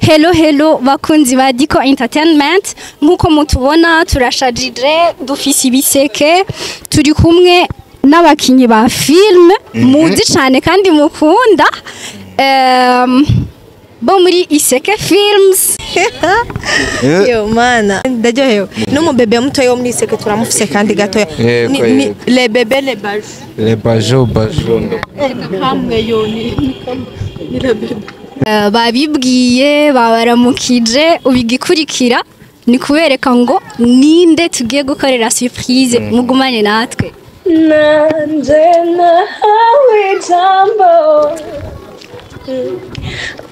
Hello hello bakunzi ba Diko Entertainment, nkuko mutubona turashajije, dufise ibiseke, turi kumwe n'abakinyi ba film muzi cyane kandi mukunda, bo muri Iseke Films. Yo mana ndaryohewe n'umubebe mutoya wo muri Iseke turamufise kandi gatoya. Ni le bébé le bajo le bajo bajo kamwe yo ni le bébé. Babibwiye babaramukije, ubigikurikira ni kubereka ngo ninde tugiye gukorera surprise, mugumane natwe. Nanje nahawe ijambo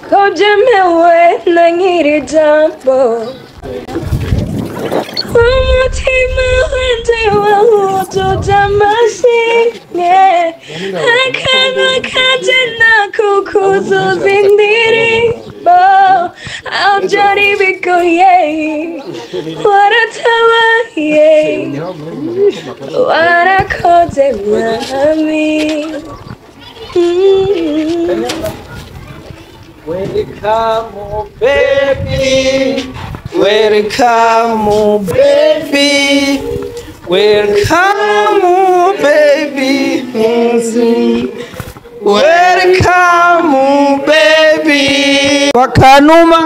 ko byemewe na nyiri jambo, umutima wanje wawujuje amashimwe, akanwa kanje nakukuzuza indirimbo, aho byari bigoye waratabaye, warakoze mwami. Welcome baby, welcome baby, welcome baby, welcome baby. Wakanuma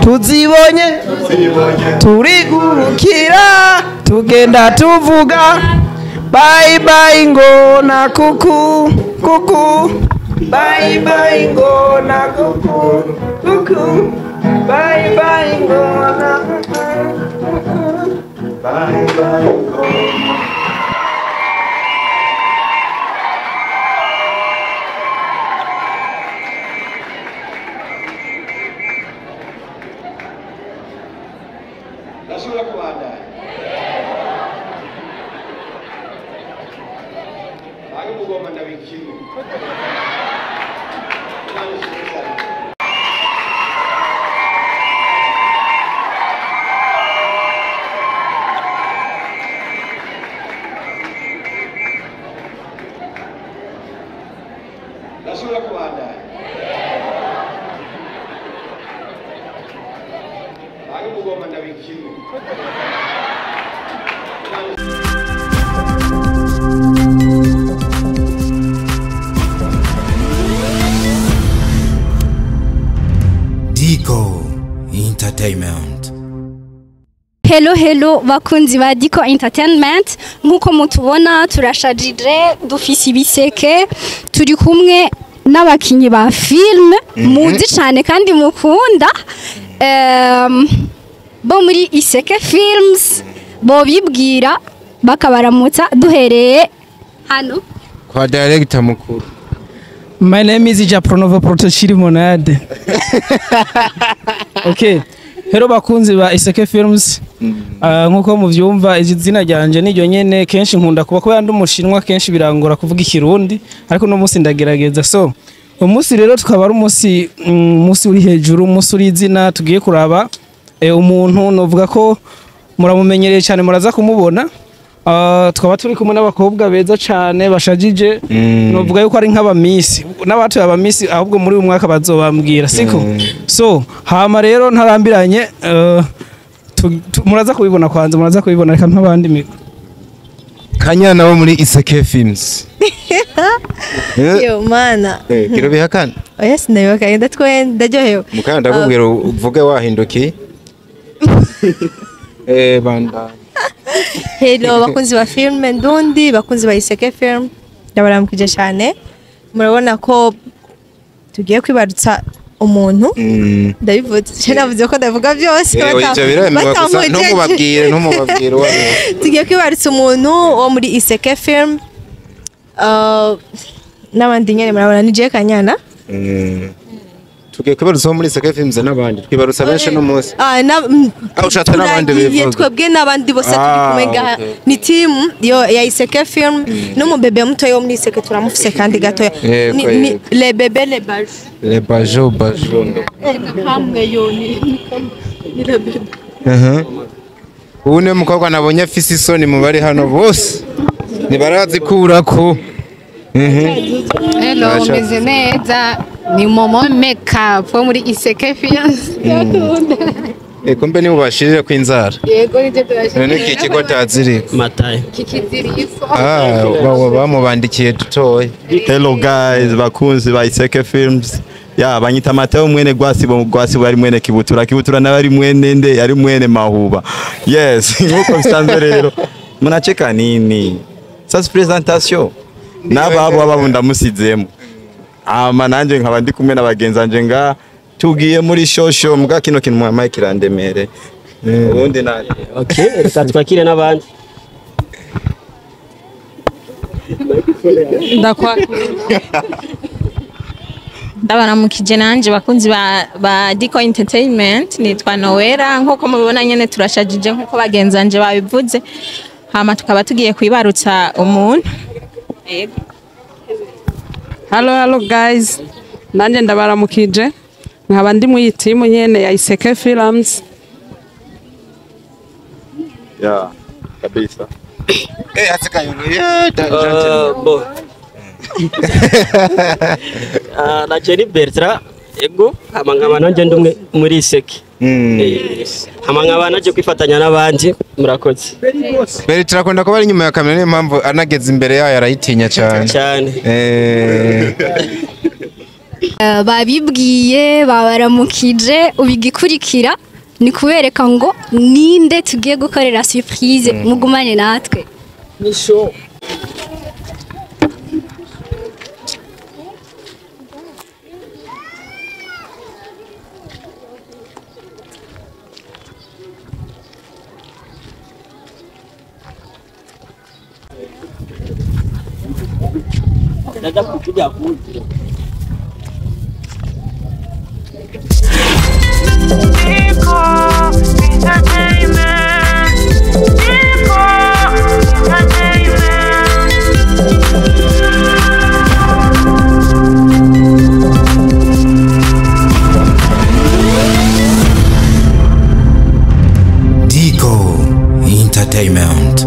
tuzibonye, turigurukira, tugenda tuvuga bye bye ngona kuku kuku. Bye bye ngona kuku kuku. Bye bye ngona kuku. Bye bye ngona. Ndashobora kubandanya. Bange mugomba ndabikine. Ndashobora kubandanya. Bange mugomba ndabikine. Diko Entertainment. Hello hello bakunzi ba Diko Entertainment, nkuko mutubona turashajije, dufise ibiseke, turi kumwe n'abakinyi ba film muzi cyane kandi mukunda, bo muri Iseke Films, bo bibwira bakabaramutsa duhereye hano kwa director mukuru. My name is Japronovo Protochiri Monade. Okay. Hello bakunzi ba Iseke Films. Nkuko muvyumva izina ryanje niryo nyene, kenshi nkunda kuba kubera ndi umushinwa, kenshi birangora kuvuga ikirundi, ariko no munsi ndagerageza. So umunsi rero tukaba ari umunsi uri hejuru, umunsi uri izina, tugiye kuraba umuntu novuga ko muramumenyereye cyane, muraza kumubona. Tukaba turi kumwe n'abakobwa beza cyane bashajije, novuga yuko ari nk'abamisi n'abatuye abamisi, ahubwo muri uyu mwaka bazobambwira siko. So hama rero ntarambiranye, muraza kubibona kwanza, muraza kubibona, reka mpabandi mikro. Kanyana wo muri Iseke Films. Yo mana. Kiro bihakana? Oya sinabihakanye, ndatwe ndaryohewe. Mukanya ndakubwira uvuge wahindukiye. Banda. Hello bakunzi ba film ndundi, bakunzi ba Iseke Film, ndabaramukije cyane. Murabona ko tugiye kwibarutsa umuntu. Ndabivuze, navuze ko ndavuga byose. Ntumubabwire, ntumubabwire. Tugiye kwibarutsa umuntu wo muri Iseke Film. N'abandi nyene murabona ni Jeka Kanyana. Tugiye kwibarutsa muri Iseke Films n'abandi, twibarutsa benshi no munsi. Ushatse n'abandi bivuga. Twebwe n'abandi bose turi kumwe ngaha. Ni team yo ya Iseke Film n'umubebe mutoya wo muri Iseke turamufise kandi gatoya. Ni le bébé le bajo. Le bajo bajo. Kamwe yo ni le bébé. Ubu ni mukobwa nabonye afise isoni mu bari hano bose. Nibarazikurako. Hello, meze neza. Ni Momo Makeup wo muri Iseke Films. Kumbe ni ubashirire kwinzara. Yego nivyo turashirira. None iki kigo taziriko. Matayo. Kikiziriko. Ah, bamubandikiye dutoya. Hello guys, bakunzi ba Iseke Films. Ya banyita Mateo mwene Gwasibo, Gwasibo ari mwene Kibutura, Kibutura nawe ari mwene nde, ari mwene Mahuba. Yes, nkuko bisanzwe rero. Munacheka nini? Sasa presentation. Nababo abo ndamusizemo. Ama nanje nkaba ndi kumwe n'abagenzi nga tugiye muri shosho mbwa kino kintu mwamaye kirandemere. Ubundi nani? Okay, reka twakire n'abandi. Ndabaramukije nanje bakunzi ba Dico Entertainment, nitwa Noella nkuko mubibona nyene turashajije nkuko bagenzanje babivuze, hama tukaba tugiye kwibarutsa umuntu. Yego. Hello hello guys, nanje ndabaramukije nkaba ndi mu team nyene ya Iseke Films. Ya kabisa. Asika yuno. Bo. Na Jenny Bertra ego hama nkaba nanje ndumwe muri Iseke. Hama nkaba naje kwifatanya n'abandi murakoze. Bertra akunda kuba ari inyuma ya kamera niyo mpamvu anageze imbere yayo arayitinya cyane. Cyane. Babibwiye babaramukije ubigikurikira ni kubereka ngo ninde tugiye gukorera surprise mugumane natwe. Ni show. Dada kupiga kuja. Dico Entertainment.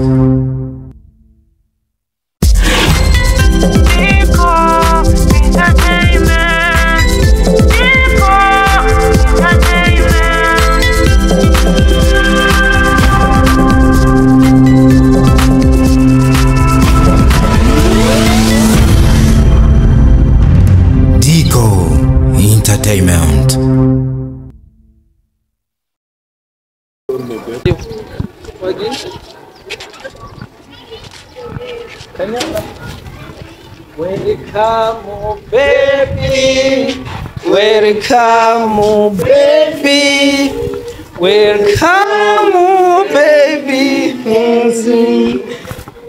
Dico Entertainment. Welcome, baby. Welcome, baby. Welcome, baby.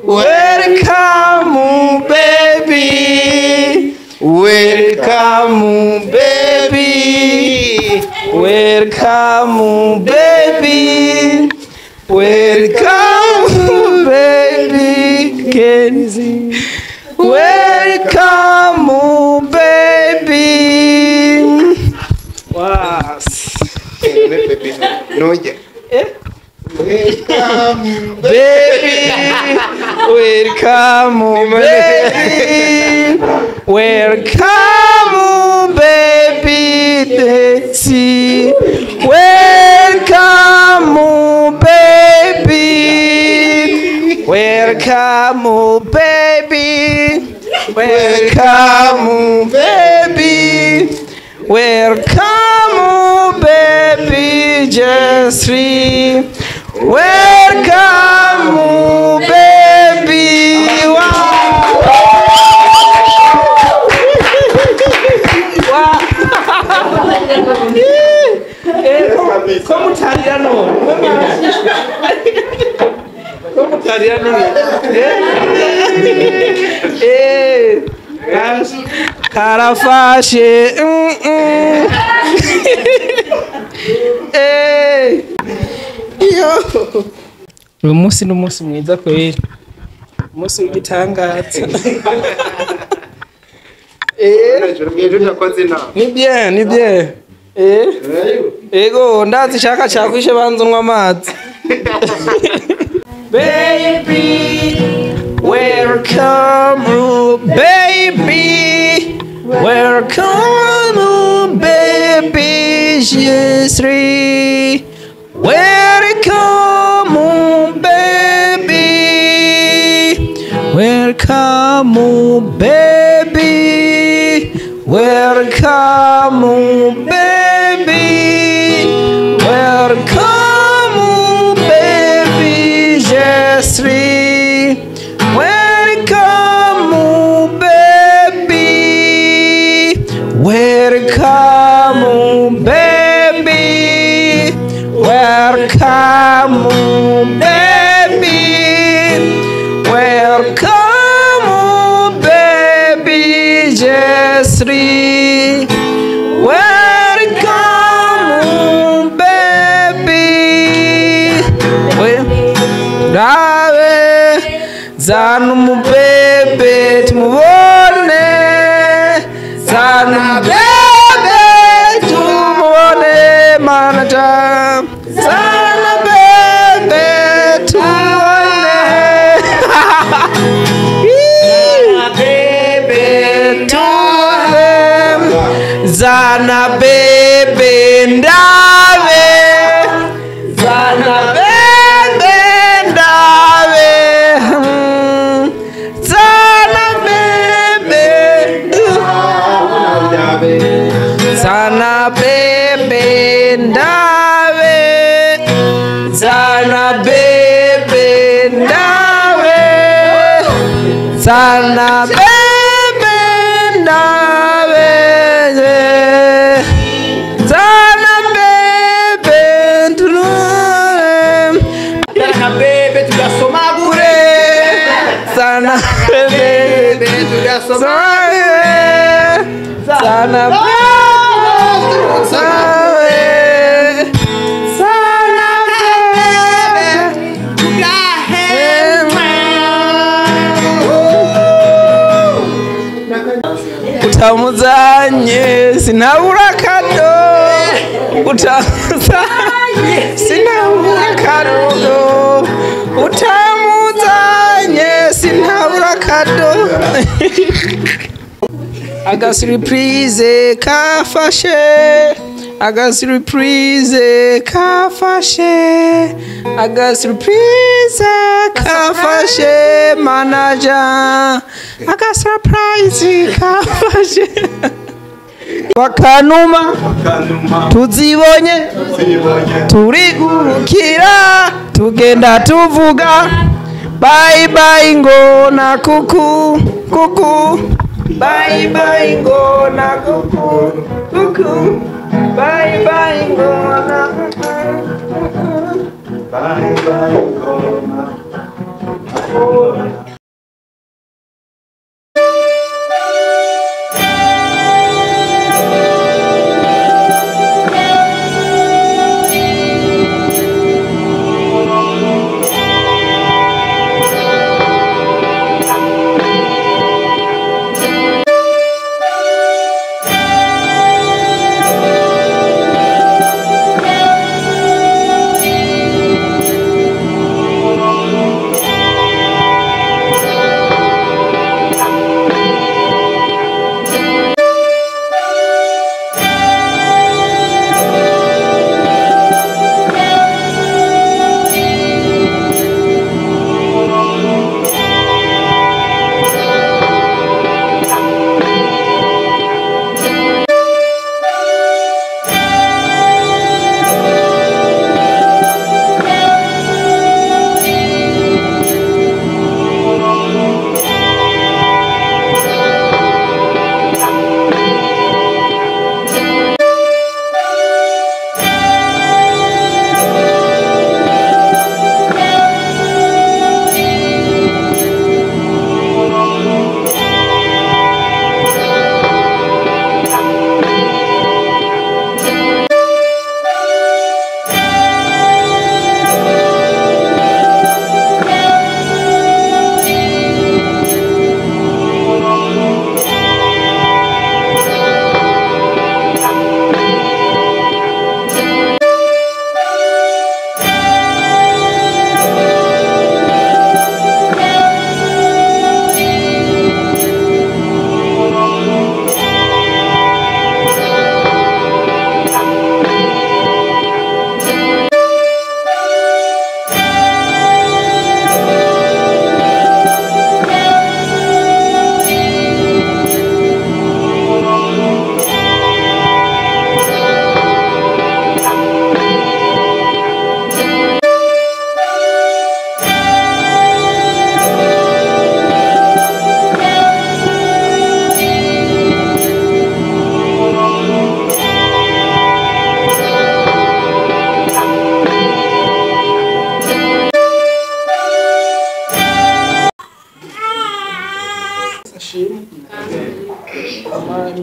Welcome, baby. Welcome, baby. Welcome, baby. Welcome, baby. Kenzie. Welcome, baby. Wow. Welcome, baby. Welcome, baby. Welcome, baby. Daisy. Welcome, baby. Welcome, baby. Welcome, baby. Welcome, baby Jeffrey. Welcome, baby. Wow. Wow. Como utaria none? Como utaria none? Karafashe. Uyu munsi ni umunsi mwiza kweri, umunsi w'igitangaza. Ni bien, ni bien. Ego ndazi shaka cyakwishe banza unywa amazi. Baby, welcome, baby, welcome. Jesri. Welcome, baby. Welcome, baby. Welcome, baby. Welcome, baby. Jesri. Welcome, baby. Welcome, baby. Welcome, baby. Welcome, baby. Jesri. Welcome, baby. Dawe zanu mubebe tumubone, zanu mubebe tumubone manager, zanu bebe tumubone, bebe tumubone, zana bebe ndawe, zana bebe ndawe, zana bebe, zana bebe ndawe, zana bebe ndawe, zana bebe ndawe, zana bebe ndunure, Zana bebe tugasomagure. Zana bebe tugasomagure, zana bebe, zana bebe utamuzanye sinabura kado, utamuzanye sinabura kado, utamuzanye sinabura kado. Aga surprise kafashe, aga surprise kafashe, aga surprise kafashe manager, aga surprise kafashe. Wakanuma tuzibonye, turigurukira tugenda tuvuga bye bye ngona kuku kuku, bye bye ngona kuku kuku, bye bye ngona kuku, bye bye ngona.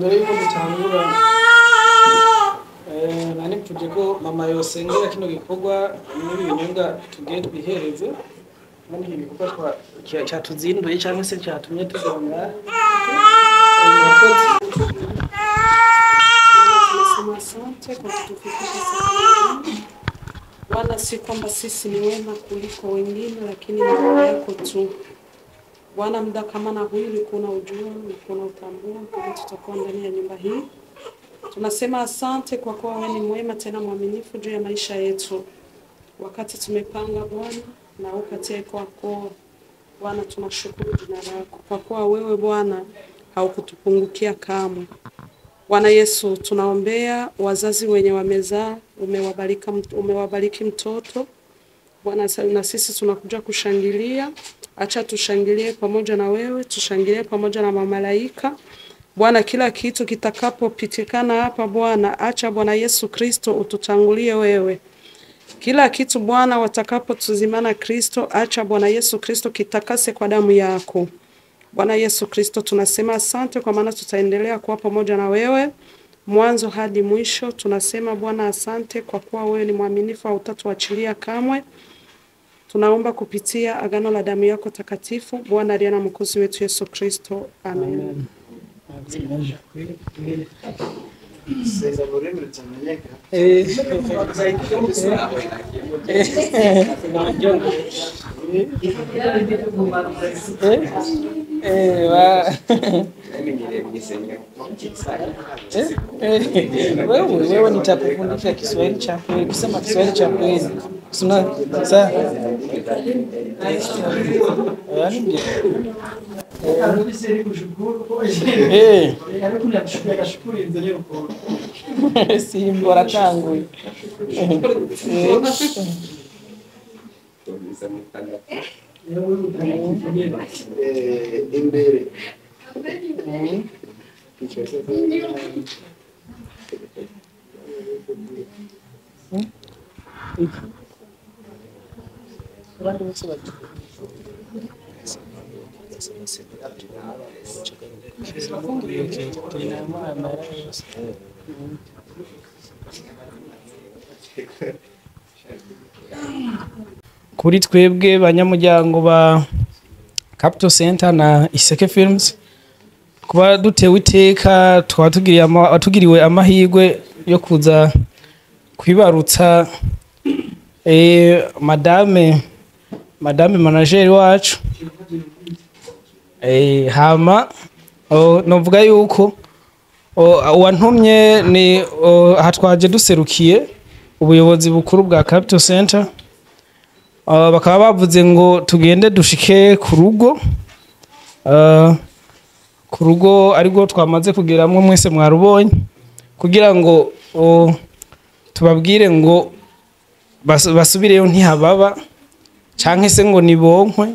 Imbere yuko dutangura, nari nipfuje ko mama yosengera kino gikorwa n'ibi binyobwa tugiye twihereze muri iki gikorwa cyatuzinduye cyangwa se cyatumye tugonga. Murakoze. Tunasema asante kwa kutufikisha salama. Wala si kwamba sisi ni wema kuliko wengine, lakini ni neema yako tu. Bwana, muda kama na huyu ulikuwa unaujua, ulikuwa unautambua kama tutakuwa ndani ya nyumba hii. Tunasema asante kwa kuwa wewe ni mwema tena mwaminifu juu ya maisha yetu. Wakati tumepanga Bwana na ukatie kwako Bwana, tunashukuru jina lako kwa kuwa wewe Bwana haukutupungukia kamwe. Bwana Yesu, tunaombea wazazi wenye wamezaa, umewabariki mtoto. Bwana, na sisi tunakuja kushangilia. Acha tushangilie pamoja na wewe, tushangilie pamoja na mamalaika. Bwana, kila kitu kitakapopitikana hapa Bwana, acha Bwana Yesu Kristo ututangulie wewe. Kila kitu Bwana watakapotuzimana Kristo, acha Bwana Yesu Kristo kitakase kwa damu yako. Bwana Yesu Kristo, tunasema asante kwa maana tutaendelea kuwa pamoja na wewe mwanzo hadi mwisho. Tunasema Bwana asante kwa kuwa wewe ni mwaminifu, hautatuachilia kamwe. Tunaomba kupitia agano la damu yako takatifu, Bwana aliye na Mwokozi wetu Yesu Kristo. Amen. Wewe nitakufundisha Kiswahili cha kweli, kusema Kiswahili cha kweli. Sasa Simba ratanguye. Imbere. Kuri twebwe banyamuryango ba Capital Center na Iseke Films, kuba dutewe iteka twatugiriwe amahirwe yo kuza kwibarutsa madame manager wacu. Hama novuga yuko uwantumye ni hatwaje duserukiye ubuyobozi bukuru bwa Capital Center. Bakaba bavuze ngo tugende dushike ku rugo, ku rugo ariko twamaze kugeramwe mwese mwarubonye, kugira ngo tubabwire ngo basubireyo ntihababa canke se ngo nibonkwe.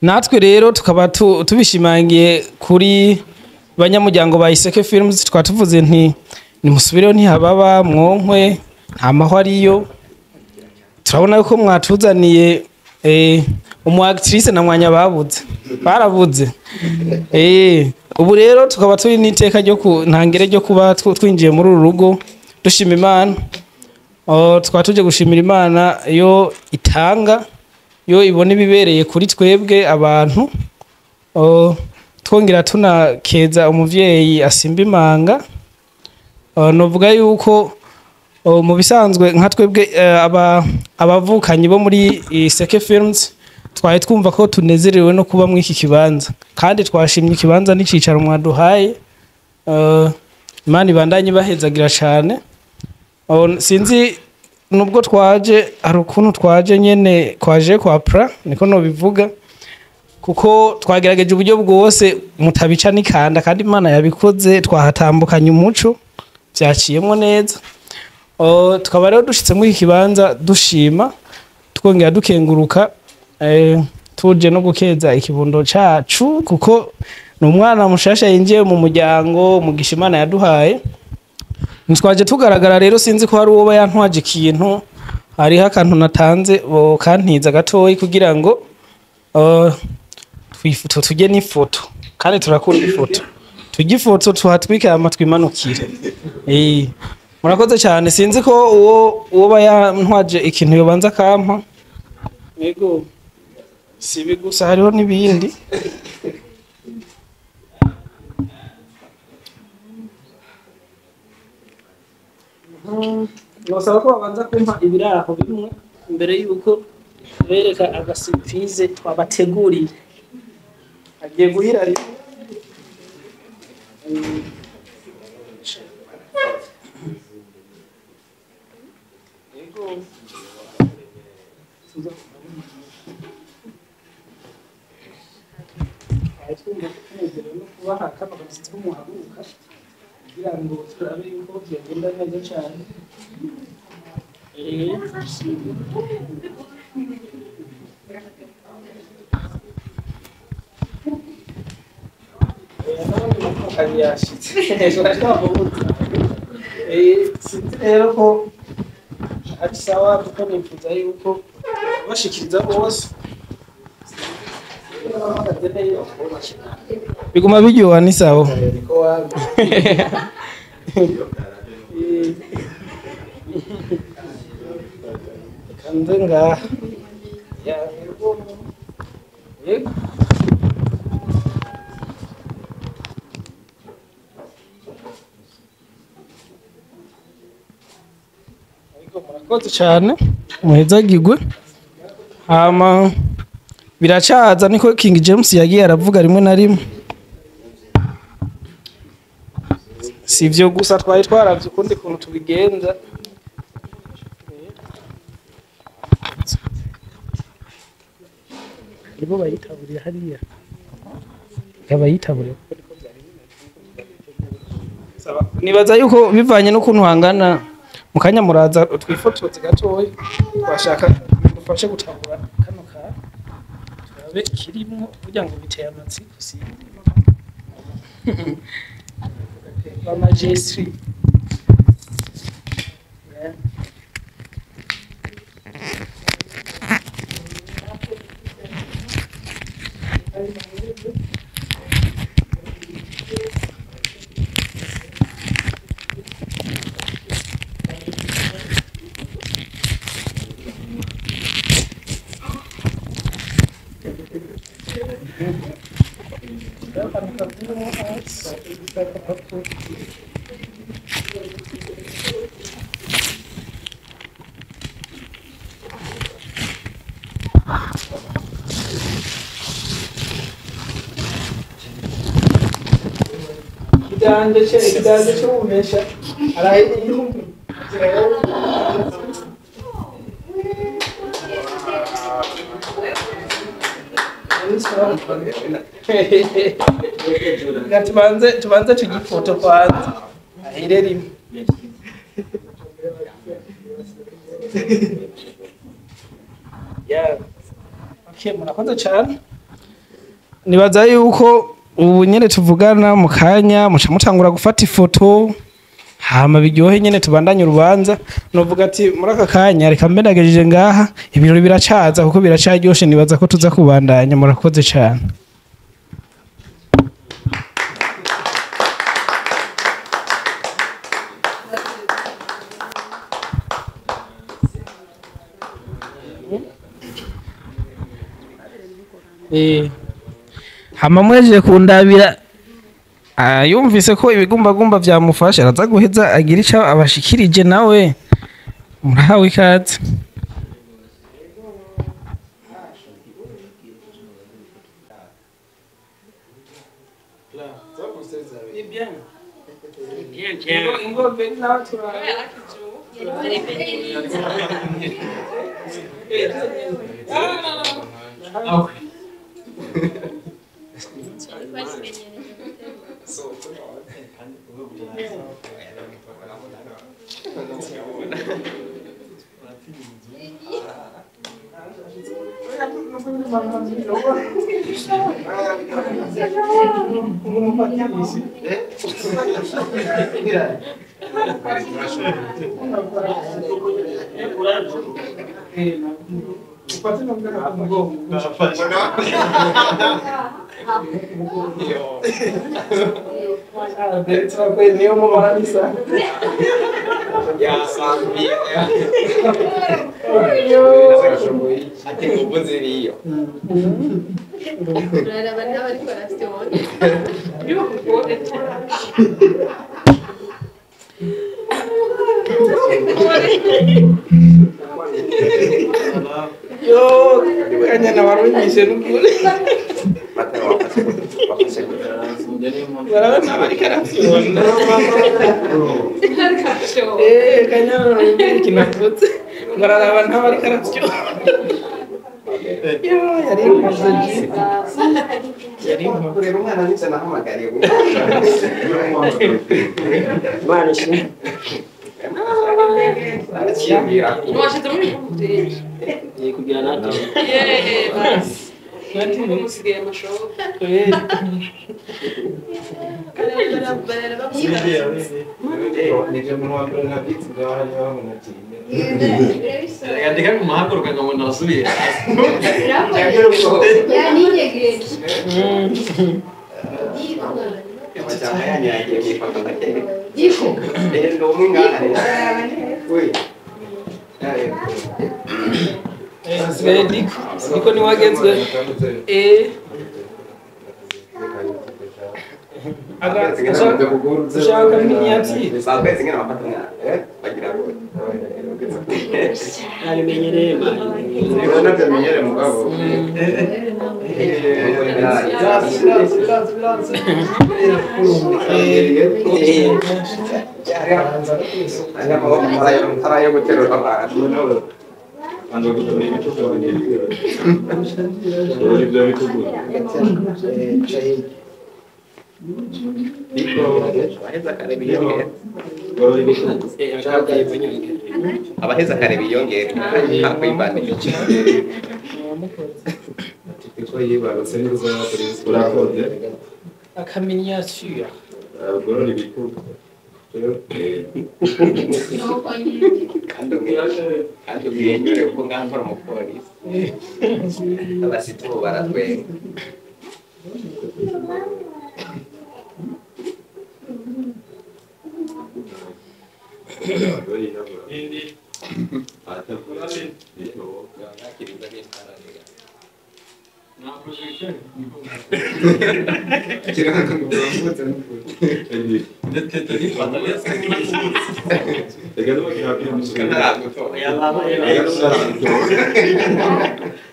Natwe rero tukaba tubishimangiye kuri banyamuryango ba Iseke Films, twatuvuze nti nimusubireyo ntihababa mwonkwe nta mahwa ariyo. Turabona yuko mwatuzaniye umu actrice na mwanya babuze barabuze. Ubu rero tukaba turi n'iteka ryo ntangere ryo kuba twinjiye muri uru rugo dushima Imana. Tukaba tuje gushimira Imana yo itanga, yo ibona ibibereye kuri twebwe abantu. Twongera tunakeza umuvyeyi asimba imanga. Novuga yuko mu bisanzwe nka twebwe abavukanyi bo muri Iseke Films twari twumva ko tunezerewe no kuba muri iki kibanza, kandi twashimye ikibanza n'icicaro mwaduhaye. Imana ibandanye bahezagira cyane. Sinzi nubwo twaje hari ukuntu twaje nyene kwaje kwa pra niko no bivuga, kuko twagerageje uburyo bwose mutabica nikanda, kandi Imana yabikoze twahatambukanye umuco byaciyemo neza. Tukaba rero dushitse muri iki kibanza dushima twongera dukenguruka, tuje no gukeza ikibundo cacu kuko ni umwana mushasha yinjiye mu muryango mugisha Imana yaduhaye. Ntitwaje tugaragara rero, sinzi ko hari uwo yantwaje ikintu, hariho akantu natanze bokantiza gatoyi kugira ngo twifoto tujye n'ifoto, kandi turakunda ifoto. Tujye ifoto tuhatwike hama twimanukire. Murakoze cyane, sinzi ko uwo bayantwaje ikintu yobanza kampa. Yego. Sibi gusa hariho n'ibindi. Nosaba ko babanza kumpa ibiraho bimwe mbere yuko bereka agasurprise twabateguriye. Agiye guhira rimwe. Yego. Kubaha kano gashyitsi k'umuhaguruka kugira ngo turabe yuko byagenda neza cyane. Sinzi rero ko ari sawa kuko nifuza yuko bashikiriza bose biguma biryoha ni sawa. Kanze ngaha yego. Ariko murakoze cyane muhezagirwe. Hama biracaza niko King James yagiye aravuga rimwe na rimwe. Si ivyo gusa twari twaravye ukundi kuntu tubigenza. Nibo bayitaburiye hariya. Abayitaburiye kuko niko byari bimeze. Nibaza yuko bivanye n'ukuntu hangana mu kanya muraza twifotoze gatoya twashaka dufashe gutahura kano ka turabe kirimo kugira ngo biteye amatsiko si Mama J3. Yeah. Ikiganza cy'ubumesha arayinyumva. Tubanze tugifoto kwanza ahere rimwe. Yeah. Okay, murakoze cyane. Nibaza yuko ubu nyene tuvugana mu kanya muca mutangura gufata ifoto hama biryohe nyene tubandanye urubanza. Novuga ati muri aka kanya reka mbe ndagejeje ngaha, ibirori biracaza kuko biracaryoshe, nibaza ko tuza kubandanya. Murakoze cyane. Hama mwejeje kundabira yumvise ko ibigumbagumba vyamufasha araza guheza agira ico abashikirije nawe murahawe ikaze. Niyo mubaranisa. Ati nguvu ziriyo. Yo, kanyana warunyishe n'ukuri. Barabona bariko arafyonda. Kanyana kinavutse. Bararaba ntabariko arafyonda. Yo, yari inkoze. Yari inkoze. Kureba umwana nivyo nahamagariye. Imana ishimwe. Kugira natwe. Musigaye amashoka. Reka kumuhaguruka ngo ndasubire hasi. Hasigaye Diko. Diko ni wagezwe. Ushaka miniature. Nabimenyereye Nabyo mugabo. Abaheza kare biyongera ntakwimbanisha. Akaminiature. Kandi umwenyure kuko ngaha nkora umupolisi. Abasitu baratwenga.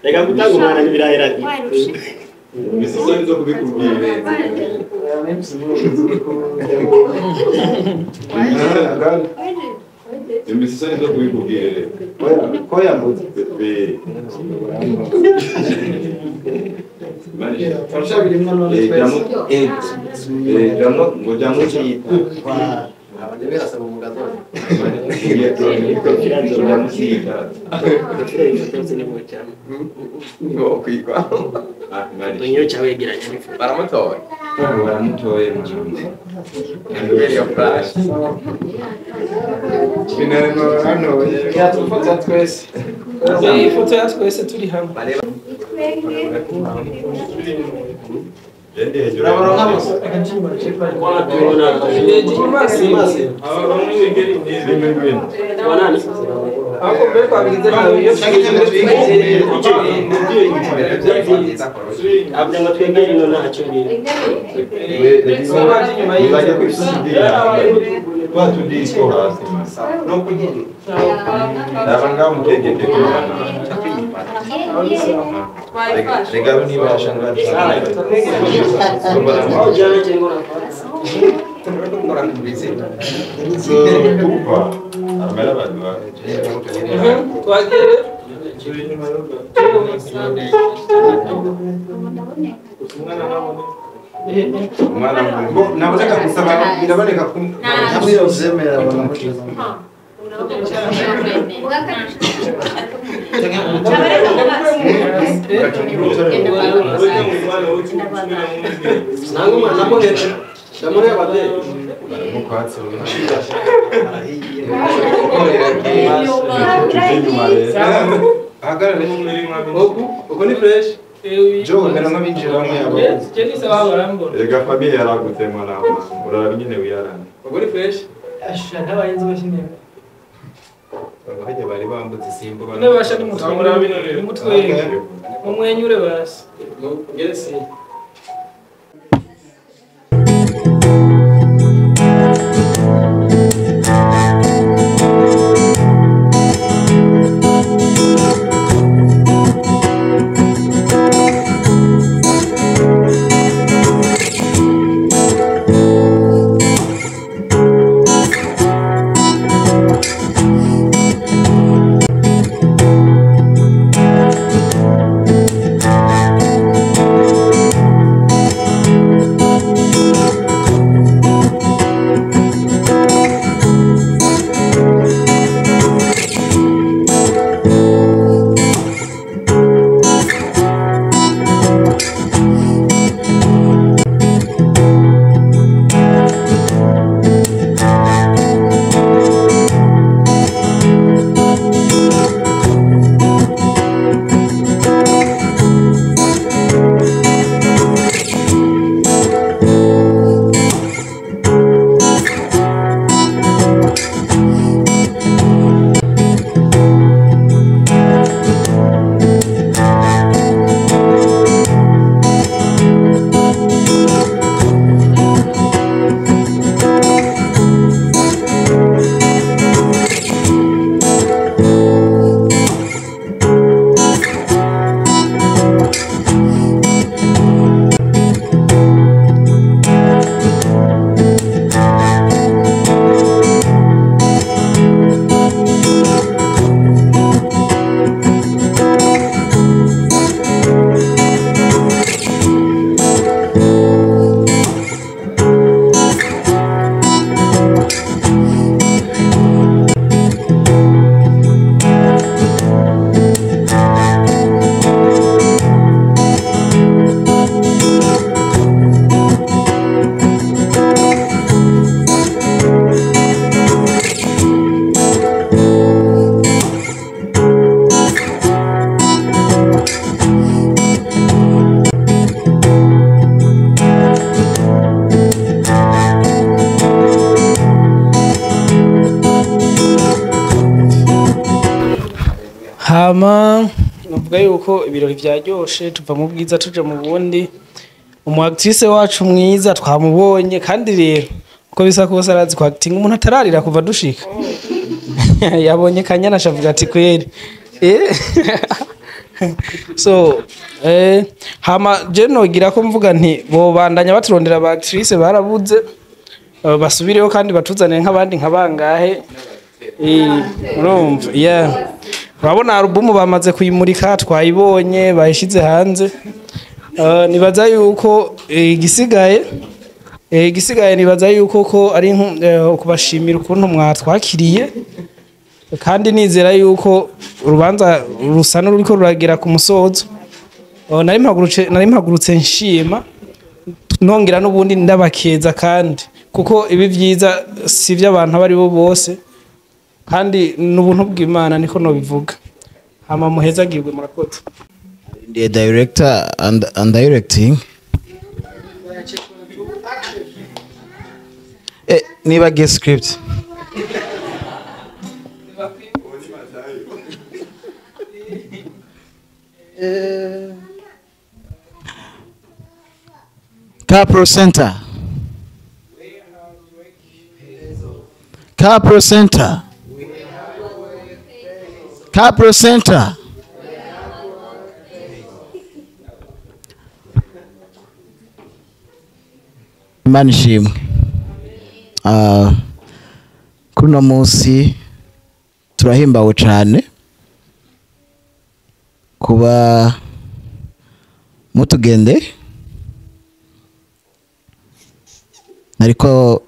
Reka gutanga umwana n'ibirahira. Baramutoye. Baramutoye. Ifoto ya twese turi hamwe. Naboneka gusaba biraboneka ku Uko ni fresh. Jo mera nk'abinjira bamwe abo. Je ni sawa barambona. Ega famille yaragutse mwana wa mama. Uraraba ingene wiyarana. Uri fresh. Asha ntabayenze bashimye. Abahajya bari bambutse isimbo. None basha ni mutwe. Ni mutwe. Mumwenyure basi. Ngere si. Hama navuga yuko ibirori byaryoshe tuva mu bwiza tuja mu bundi. Umu actrice wacu mwiza twamubonye kandi rero uko bisa kose arazi ko acting umuntu atararira kuva dushika. Yabonye Kanyana ashavuga ati kweri. So hama je nogira ko mvuga nti bobandanya baturondera ba actrice barabuze basubireho kandi batuzanire nk'abandi nkabangahe. Urumva yeah. Urabona album bamaze kuyimurika twayibonye bayishize hanze. Nibaza yuko igisigaye nibaza yuko ko ari kubashimira ukuntu mwatwakiriye kandi nizera yuko urubanza rusa n'ururiko ruragera ku musozo. Nari mpagurutse nshima nongera n'ubundi ndabakeza kandi kuko ibi vyiza si vy'abantu abari bo bose kandi n'ubuntu bw'Imana niko no bivuga. Hama muhezagirwe murakoze. The director and directing. Niba script. Capro Center. Capro Center. Capro Center. Imana ishimwe. Kuri uno munsi turahimbawe cyane kuba mutugende, ariko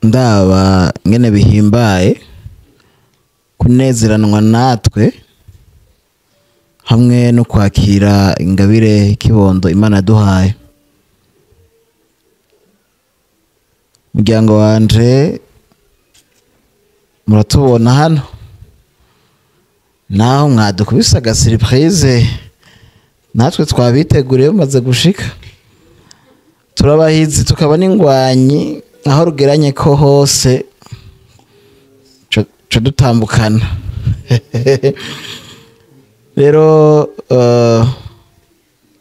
ndaba ngene bihimbaye kunezeranwa natwe hamwe no kwakira ingabire kibondo Imana duhaye. Muryango wanje muratubona hano naho mwadukubise aga surprise Natwe twabiteguriye bamaze gushika, turabahizi tukaba n'ingwanyi aho rugeranye ko hose co dutambukana. Rero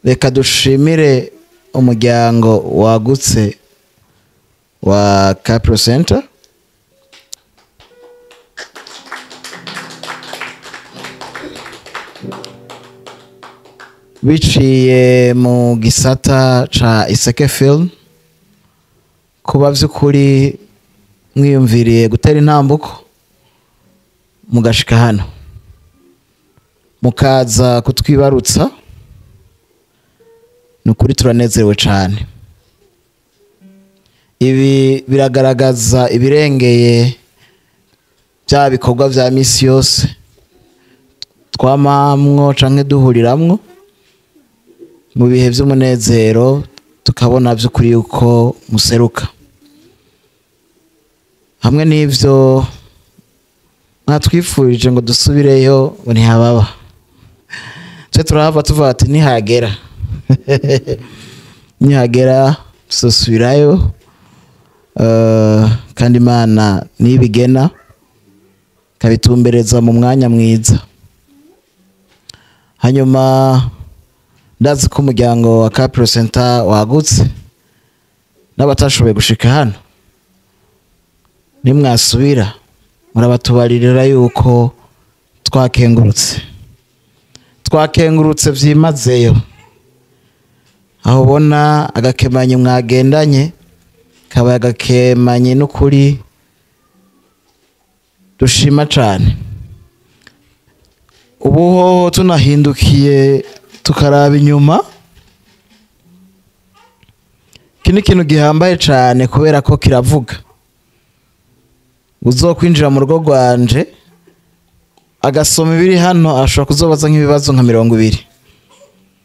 reka dushimire umuryango wagutse wa Capro Center. Biciye mu gisata ca Iseke Film, kuba vy'ukuri mwiyumviriye gutera intambuko mugashika hano mukaza kutwibarutsa, nukuri turanezerewe cane. Ibi biragaragaza ibirengeye bya bikorwa vya misi yose twamamwo canke duhuriramwo mu bihe vy'umunezero, tukabona vy'ukuri yuko museruka. Hamwe n'ivyo mwatwifurije ngo dusubireyo ngo ntihababa, twe turahava tuvuga ati nihagera nihagera tuzosubirayo. Kandi Imana nibigena kabitumbereza mu mwanya mwiza. Hanyuma ndazi ko umuryango wa Capro Center wagutse n'abatashoboye gushika hano, nimwasubira murabatubaririra yuko twakengurutse, twakengurutse vyimazeyo. Aho ubona agakemanyi mwagendanye kaba agakemanyi n'ukuri dushima cane. Ubu hoho tunahindukiye tukaraba inyuma, iki ni ikintu gihambaye cane kubera ko kiravuga. Uzokwinjira mu rugo rwanje agasoma ibiri hano ashobora kuzobaza nk'ibibazo nka 20,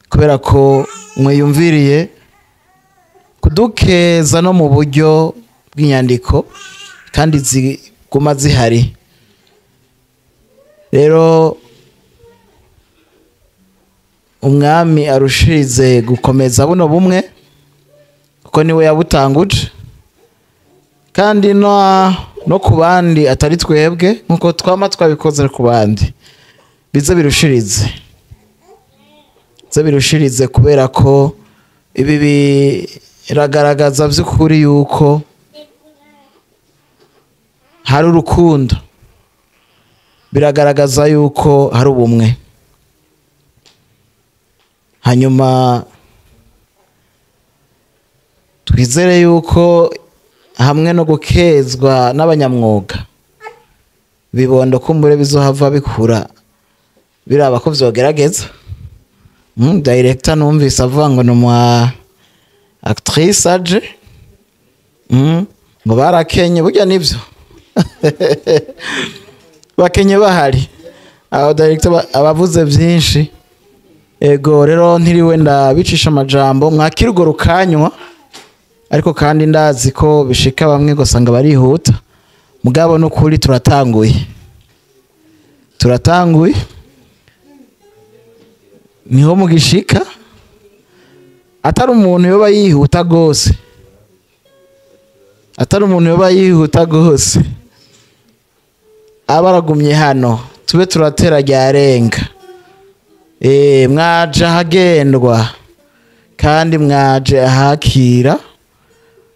kubera ko mwiyumviriye kudukeza no mu buryo bw'inyandiko kandi ziguma zihari. Rero umwami arushirize gukomeza buno bumwe, kuko niwe yabutanguje, kandi no ku bandi atari twebwe nkuko twama twabikoze ku bandi, bize birushirize, bize birushirize, kubera ko ibi biragaragaza by'ukuri yuko hari urukundo, biragaragaza yuko hari ubumwe. Hanyuma twizere yuko hamwe no gukezwa n'abanyamwuga bibondo kumbure bizohava bikura biraba ko vyogerageza. Director numvise avuga ngo ni umu actrice aje, ngo barakenye, burya nivyo bakenye bahari. Aho director abavuze byinshi. Ego rero ntiriwe ndabicisha amajambo, mwakira urwo rukanywa, ariko kandi ndazi ko bishika bamwe gusanga barihuta, mugabo n'ukuri turatanguye, turatanguye niho mugishika. Atari umuntu yoba yihuta gose, atari umuntu yoba yihuta gose, abaragumye hano tube turatera ryarenga. Mwaje ahagendwa kandi mwaje ahakira,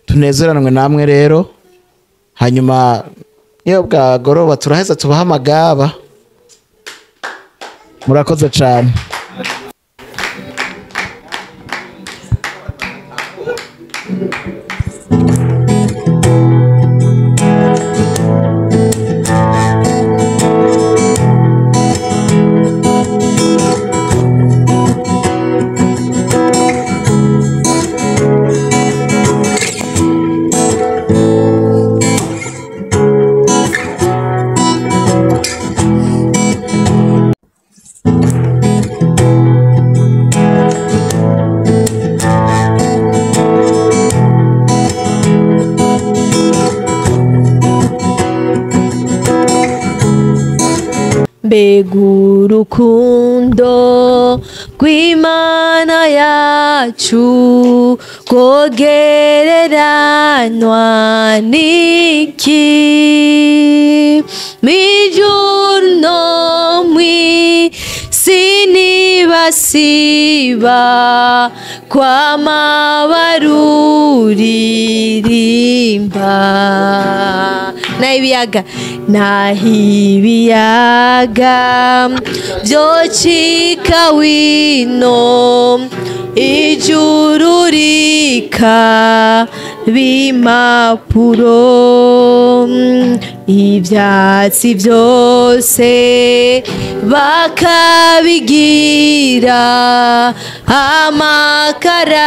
tunezeranwe namwe rero. Hanyuma iyo bwagoroba turaheza tubaha amagaba. Murakoze cane. Mbega urukundo rw'Imana yacu rwogereranwa n'iki? Mw'ijuru no mw'isi ntibasiba kwama baruririmba. Naho ibiyaga vyocika wino, ijuru rikaba impapuro, ivyatsi vyose bakabigira amakaramu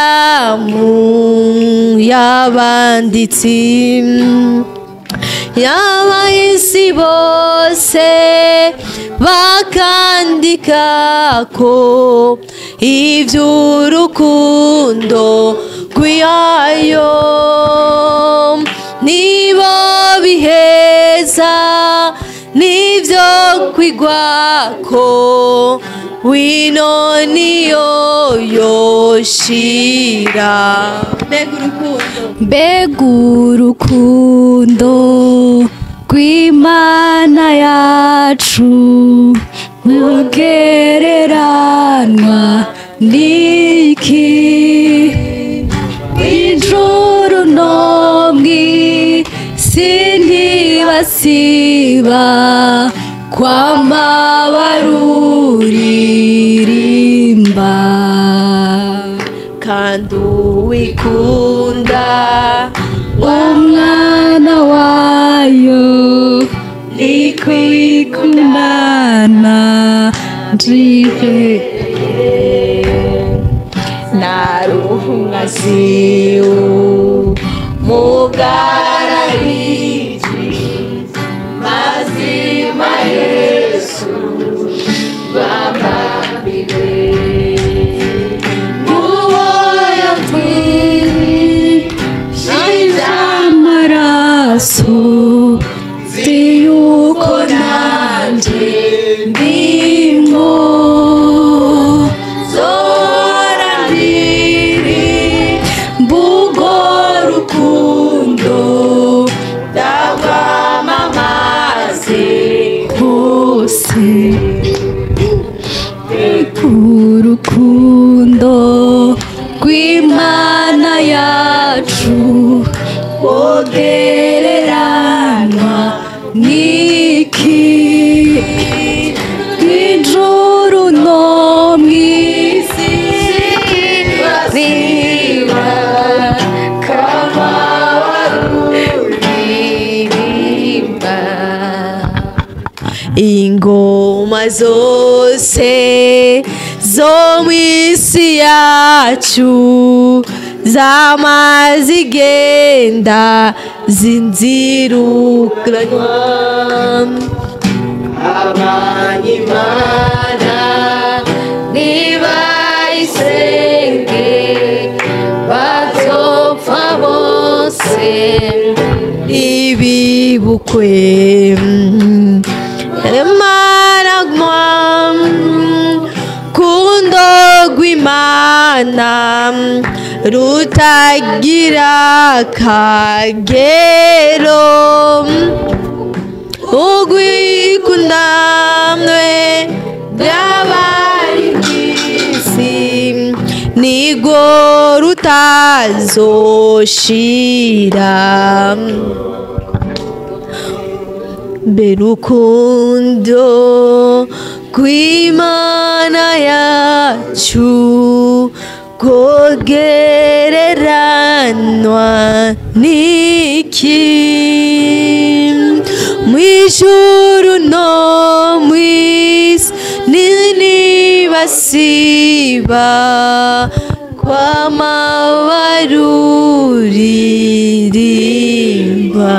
y'abanditsi. Y'abahisi bose bakandika ko ivy'urukundo rw'iyayo, nibo biheza nivyo kwigwako, wino niyo yoshira. Mbega urukundo rw'Imana yacu rugereranwa n'iki? Ijuru no mw'isi ntibasiba kwama baruririmba. Kandi uwikunda umwana wayo nikwikundana njihe naruhungaziu mugarariji mazima Yesu bababire muwoyo twishije amaraso yuko nanje ndimo zora ndiri mbugo rukundo ndagwamamaze hose. Urukundo rw'Imana yacu rwogereranwa n'iki? Ijuru no mw'isi ziba kama baruririmba. Ingoma zose zo mw'isi yacu zama zigenda zinzirukanwa. Abanyimana nibayisenge bazopfa bose ibibukwe maragwa kundo rw'Imana rutagira akagero, ugwikundamwe bw'abari mw'isi nigwo rutazoshira. Mbe urukundo rw'Imana yacu rwogereranwa n'iki? Mw'ijuru no mw'isi ntibasiba kwama baruririmba.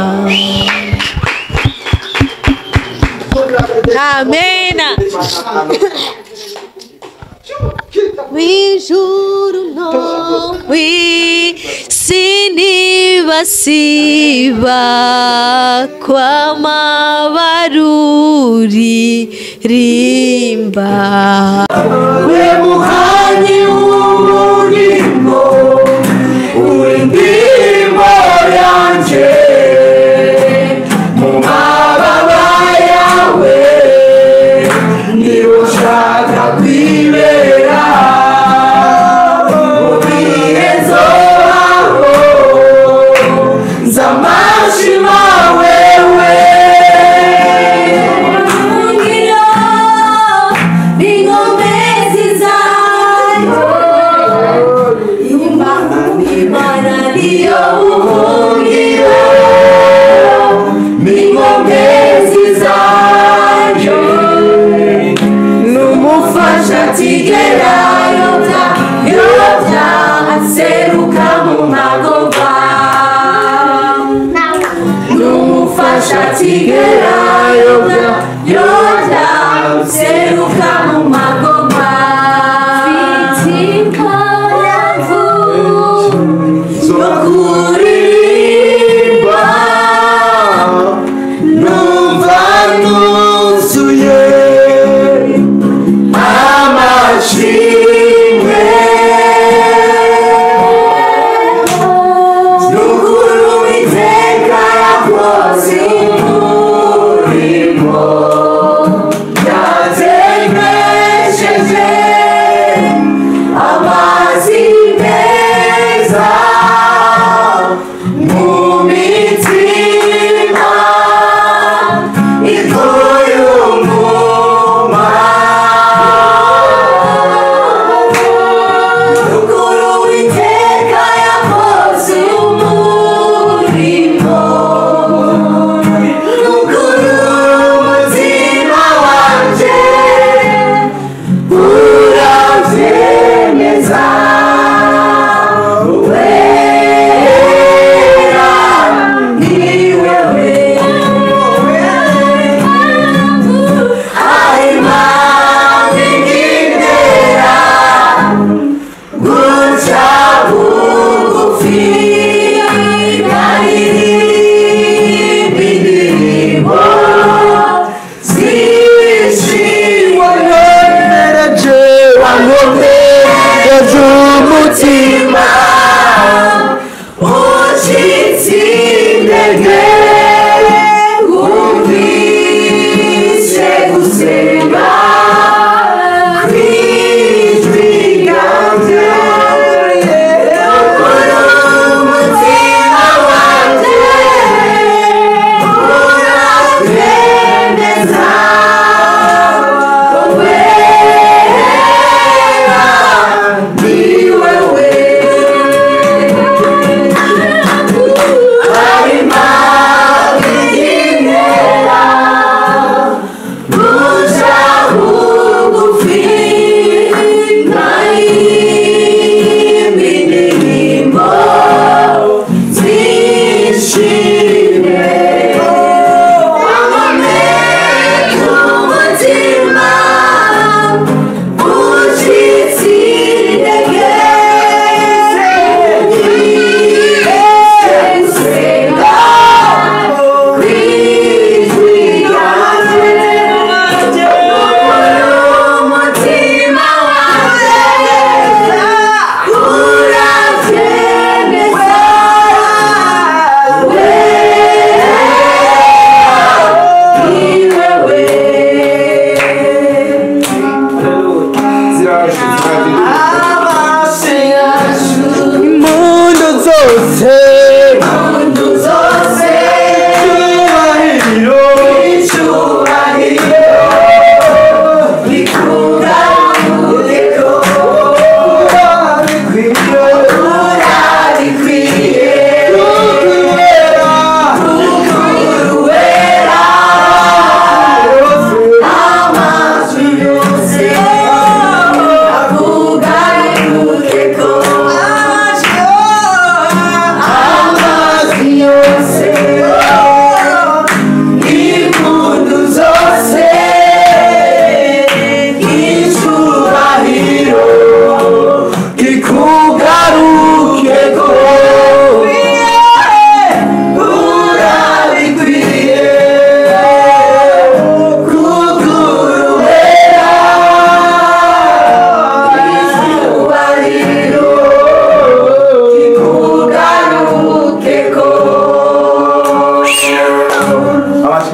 Amena. Mw'ijuru no mw'isi Sinibasiba kwamabaruri rimba. We muhanyi w'ubugingo, uri indirimbo yanje, mu mababa yawe niho nshaka kwibera, mu bihe nzobaho nzamashima wewe. Numufasha tigera yobya yobya aseruka mu magova, numufasha tigera yobya yobya aseruka mu magova. Mfite impamvu zo kuririmba, numva nuzuye amashimwe, nukuri Uwiteka yakoze umurimo.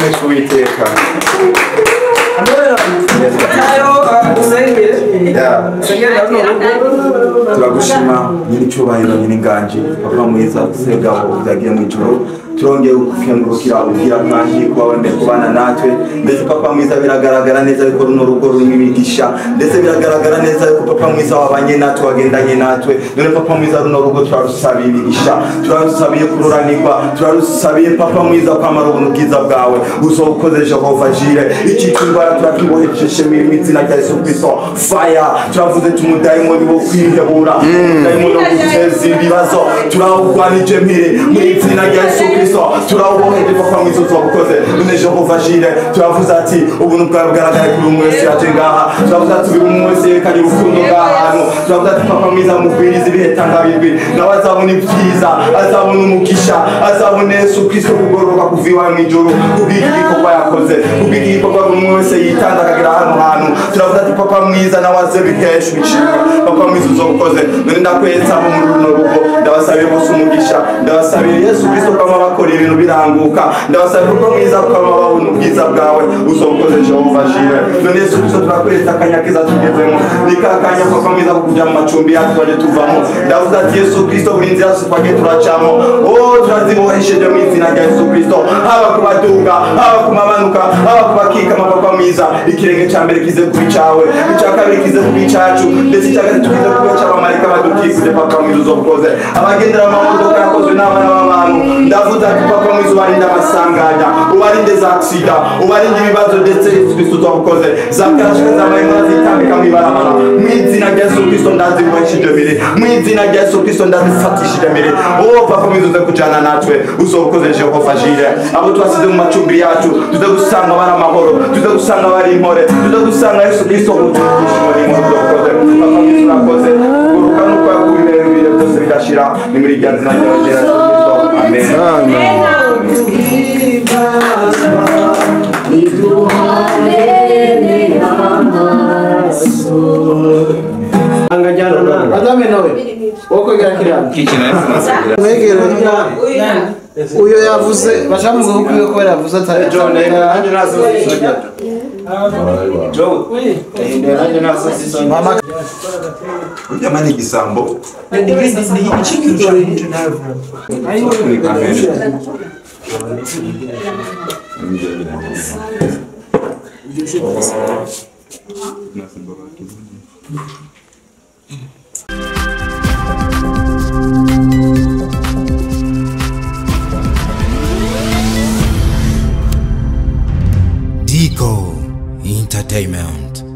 Amashyi Uwiteka. Turagushima nyiricyubahiro nyiringanji papa mwiza Segabo byagiye mu ijoro, turongeye gukengurukira ubwira kandi kuba wemeye kubana natwe, ndetse papa mwiza biragaragara neza yuko runo rugo rurimo imigisha, ndetse biragaragara neza yuko papa mwiza wabanye natwe wagendanye natwe. None papa mwiza runo rugo turarusabiye imigisha, turarusabiye kururanirwa, turarusabiye papa mwiza kwamara ubuntu bwiza bwawe uzobukoze Jehova Jire. Iki kindwara turakibohesheje mu izina rya Yesu Kristo fire. Turavuze tumudayimoni wo kwihebura, umudayimoni wo guteza ibibazo turawugwanije mpire mu izina rya Yesu Kristo, turawuboheje papa mwiza uzobukoze. None Jehova Jire turavuze ati ubuntu bwawe bugaragare kuri umwe wese yaje ngaha, turavuze ati buri umwe wese yerekanye urukundo bw'ahantu, turavuze ati papa mwiza mugwirize ibihe tangabirwi, nawe azabona ibyiza, azabona umugisha, azabona Yesu Kristo kugororoka kuva iwawe mu ijuru kubw'iki gikorwa yakoze, kubw'iki gikorwa buri umwe wese yitanze akagera hano hantu. Turavuze ati papa mwiza nawe aze bihesha ibishimwa, papa mwiza uzobukoze. None ndakwetsa abo muri runo rugo, ndabasabiye bose umugisha, ndabasabiye Yesu Kristo kwama bakora ibintu biranguka, ndabasabiye papa mwiza kwama babona ubwiza bwawe uzobukoze Jehova Jire. None Yesu Kristo turakweretse akanya keza tugezemo, ni ka kanya papa mwiza ko kujya mu macumbi yacu twaje tuvamo. Ndavuze ati Yesu Kristo buri nzira yose twagiye turacamo, oh turazibohesheje mu izina rya Yesu Kristo, haba ku baduga, haba ku mabanuka, haba ku bakikama papa mwiza, ikirenge cya mbere kize kuba icawe, icya kabiri kize kuba icacu, ndetse icya gatatu kize kuba icy'abamarayika badukikuje papa mwiza uzobukoze. Abagendera mu mamodoka yakozwe n'abana b'abantu, ndavuze ati papa mwiza ubarinde amasanganya, ubarinde za aksida, ubarinde ibibazo, ndetse Yesu Kristo uzobukoze. Za karashika zabaye zitambika mu ibarabara, mu izina rya Yesu Kristo ndazibohesheje mbere, mu izina rya Yesu Kristo ndazifatishije mbere. Oh papa mwiza uze kujana natwe uzobukoze Jehova Jire. Abo twasize mu macumbi yacu tuze gusanga bari amahoro, tuze gusanga bari impore, tuze gusanga Yesu Kristo utukushimo n'impuzu uzobukoze. Papa mwiza urakoze, kuguruka nuko yakubibera ibihe byose bidashira, ni muri rya zina rya Yesu Kristo, amen. Madame nawe wokwegera kiriya uyo yavuze bacamuga ko ukwiye kubera yavuze atari Jamani igisambo Dico Entertainment.